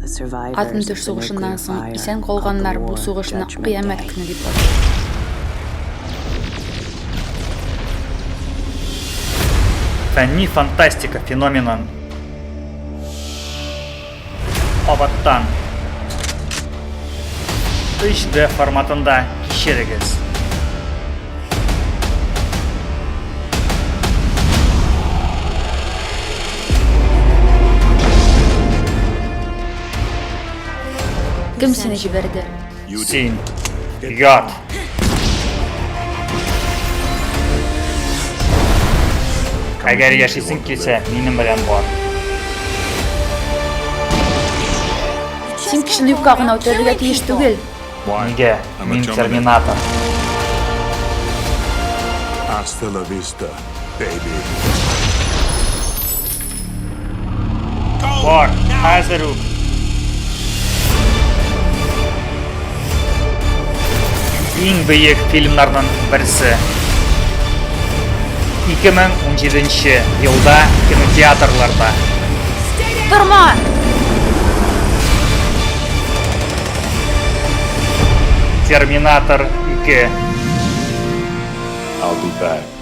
Атом-төш сугышыннан соң исән калганнар бу сугышны Кыямәт көне дип атый. Фәнни фантастика феноменын кабаттан 3D форматында кичерегез. Кем сине җибәрде? Син. Ят. Әгәр яшисең килсә, минем белән бар. Син кешене юкка гына үтерергә тиеш түгел. Нигә? Мин терминатор. Hasta la vista, baby. Бар, хәзер үк. Иң бөек фильмнарның берсе. 2017 елда кинотеатрларда. Торма! Терминатор 2. I'll be back.